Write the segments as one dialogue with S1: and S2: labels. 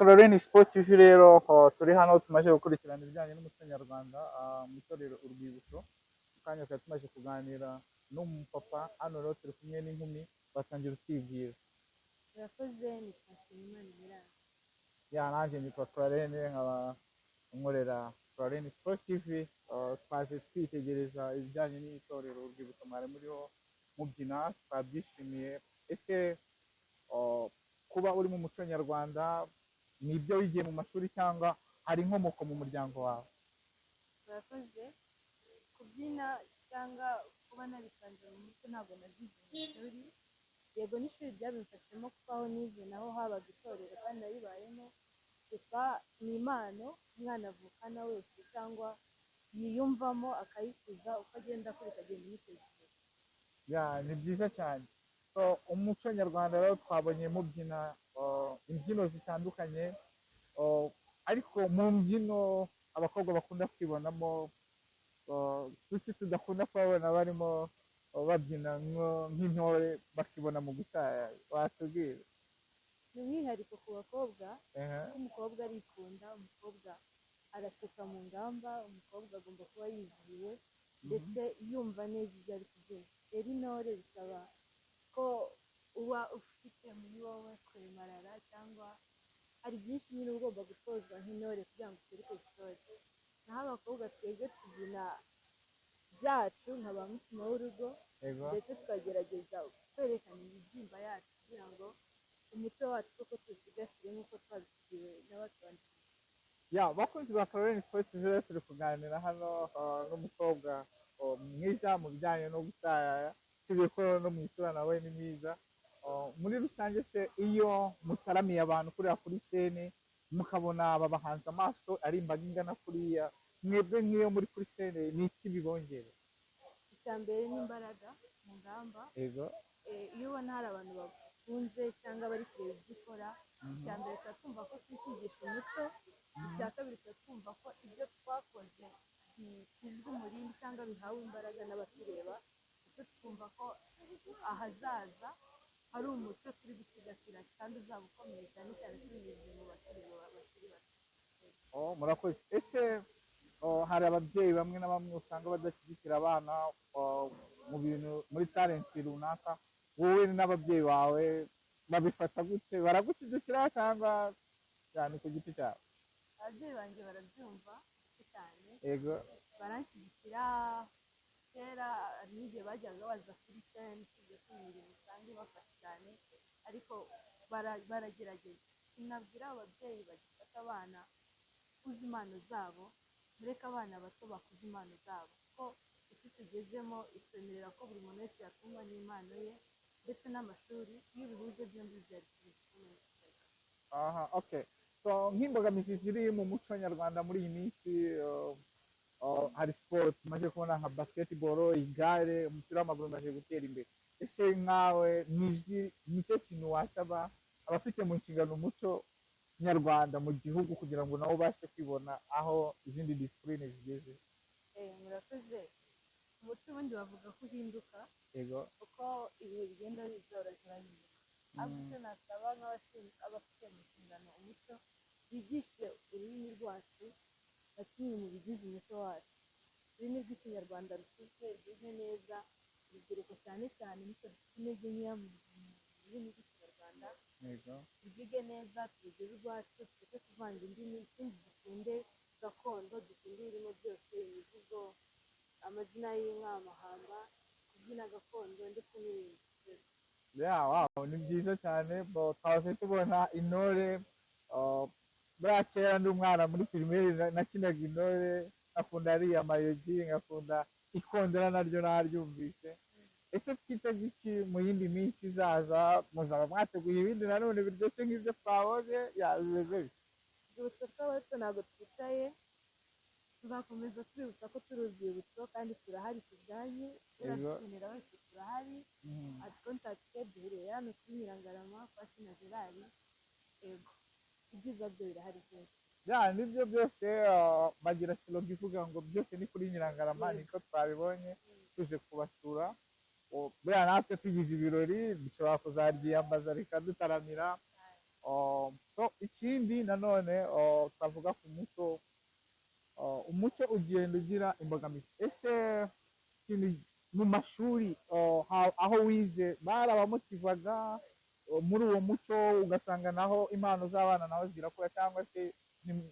S1: Lorraine Sport TV rero, turi hano tumaze gukurikirana ibijyanye n'umuco nyarwanda mu itorero Urwibutso. Mu kanya twari tumaze kuganira n'umupapa, hano rero turi kumwe n'inkumi. Batangira utwibwira.
S2: Murakoze, nitwa Nshimiyimana Emerance.
S1: Ya, nanjye nitwa Clarene, nkaba nkorera Clarene Sport TV. Twaje twitegereza ibijyanye n'itorero Urwibutso mwari muriho mubyina, twabyishimiye. Ese kuba uri mu muco nyarwanda ni ibyo wigiye mu mashuri cyangwa hari inkomoko mu muryango wawe?
S2: Murakoze. Kubyina cyangwa kuba narisanze mu muco, ntabwo nabyize mu ishuri. Yego, n'ishuri ryabimfashemo kuko aho nize naho habaga itorero kandi naribayemo. Gusa ni impano umwana avukana wese cyangwa yiyumvamo, akayikuza, uko agenda akura ikagenda imuteza imbere.
S1: Ya, ni byiza cyane. So, umuco nyarwanda rero twabonye mubyina imbyino zitandukanye, ariko mu mbyino abakobwa bakunda kwibonamo, kuki tudakunda kubabona barimo babyina nk'intore, bakibona mu gutaya? Watubwira?
S2: Ni umwihariko ku bakobwa, kuko umukobwa arikunda, umukobwa araseka mu ngamba, umukobwa agomba kuba yizihiwe ndetse yumva neza ibyo ari kubyina. Rero intore bisaba ko uba ufite muri wowe kwemarara, cyangwa hari byinshi nyine uba ugomba gutozwa nk'intore kugira ngo useruke gitore. Naho abakobwa twebwe tubyina byacu nka ba mutima w'urugo, ndetse tukagerageza kwerekana imibyimba yacu kugira ngo umuco wacu koko tuwusigasire nk'uko twabisigiwe n'abatubanjirije.
S1: Ya, bakunzi ba Caroline Sport TV rero, turi kuganira hano n'umukobwa mwiza mu bijyanye no gutayaya, usibye ko no mu isura nawe ni mwiza. Muri rusange se, iyo mutaramiye abantu kuriya kuri scène, mukabona babahanze amaso ari imbaga ingana kuriya, mwebwe nk'iyo muri kuri scène ni iki bibongera?
S2: Icya mbere ni imbaraga mu ngamba. Iyo ubona hari abantu bagukunze cyangwa bari kureba ibyo ukora, icya mbere tuba twumva ko turi kwigisha umuco. Icya kabiri, tuba twumva ko ibyo twakoze bitijwe umurindi cyangwa bihawe imbaraga n'abatureba, ndetse tukumva ko ahazaza hari umuco turi gusigasira kandi uzaba ukomeye cyane cyane tubinyujije mu batureba bakiri bato.
S1: Oh, murakoze. Ese hari ababyeyi bamwe na bamwe usanga badashyigikira abana mu bintu, muri talent runaka. Wowe n'ababyeyi bawe babifata gute? Baragushyigikira cyangwa cyane ku giti cyawe?
S2: Ababyeyi banjye barabyumva ndetse cyane, baranshyigikira. Kera hari n'igihe bajyaga baza kuri scène, usibye ko imirimo usanga ibafasha cyane, ariko baragerageza. Sinabwira ababyeyi bagifata abana kuza impano zabo, mureke abana bato bakuze impano zabo, kuko isi tugezemo itwemerera ko buri muntu wese yatungwa n'impano ye ndetse n'amashuri. Iyo ubihuje byombi bibyara ikintu gikomeye.
S1: Aha, okay. So, nk'imbogamizi ziri mu muco nyarwanda muri iyi minsi, hari siporo tumaze kubona nka basketball, igare, umupira w'amaguru umaze gutera imbere. Ese nkawe mu ijwi, nicyo kintu wasaba abafite mu nshingano umuco nyarwanda mu gihugu kugira ngo nabo ubashe kwibona aho izindi discipline zigeze?
S2: Murakoze. Umuco ubundi bavuga ko uhinduka uko ibihe bigenda biza, urahinduka. Ariko icyo nasaba nk'abashinzwe, abafite mu nshingano umuco, bigishe ururimi rwacu nka kimwe mu bigize umuco wacu. Ururimi rw'Ikinyarwanda rukuzwe, rwige neza urubyiruko, cyane cyane nitwe dufite intege nkeya mu rurimi rw'Ikinyarwanda. Tubyige neza, tubigire urwacu, tureke kuvanga indimi. Ikindi, dukunde gakondo, dukunde ibirimo byose: imivugo, amazina y'inka, amahamba, kubyina gakondo ndetse n'ibindi.
S1: Yeah, wow, ni byiza cyane. Bo twahoze tubona intore. Buriya kera ndi umwana muri primaire nakinaga intore, nkakunda ariya mayogi, nkakunda ikondera, naryo naryumvise. Ese twitege iki mu yindi minsi izaza? Muzaba mwateguye ibindi nanone biryoshye nk'ibyo twabonye? Ya, bimeze bite?
S2: Urwibutso rw'abato, ntabwo twicaye. Tuzakomeza tubibutsa ko turi urwibutso kandi turahari ku bwanyu. Uradukenera wese, turahari. Ati contact, duherereye hano kuri Nyirangarama kwa Sina Gerard. Yego, ibyiza byo birahari byinshi.
S1: Ya, nibyo byose. Bagira slogan ivuga ngo byose ni kuri Nyirangarama. Niko twabibonye tuje kubasura. Buriya natwe tugize ibirori dushobora kuzaryiyambaza rikadutaramira. So ikindi nanone twavuga ku muco, umuco ugenda ugira imbogamizi. Ese ikintu mu mashuri, aho wize barabamotivaga muri uwo muco, ugasanga naho impano z'abana naho zirakura, cyangwa se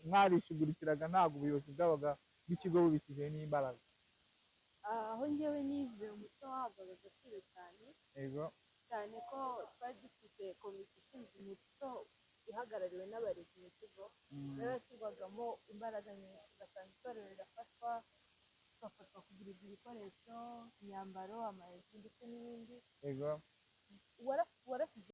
S1: mwarishugurikiraga, ntabwo ubuyobozi bwabaga bw'ikigo bubishyizeho n'imbaraga?
S2: Aho njyewe nize, umuco wahabwaga agaciro cyane, cyane ko twari dufite komite ishinzwe umuco ihagarariwe n'abarezi mu kigo. Rero hashyirwagamo imbaraga nyinshi, ugasanga itorero rirafashwa, tugafatwa kugurirwa ibikoresho, imyambaro, amayezi ndetse n'ibindi. Warasize.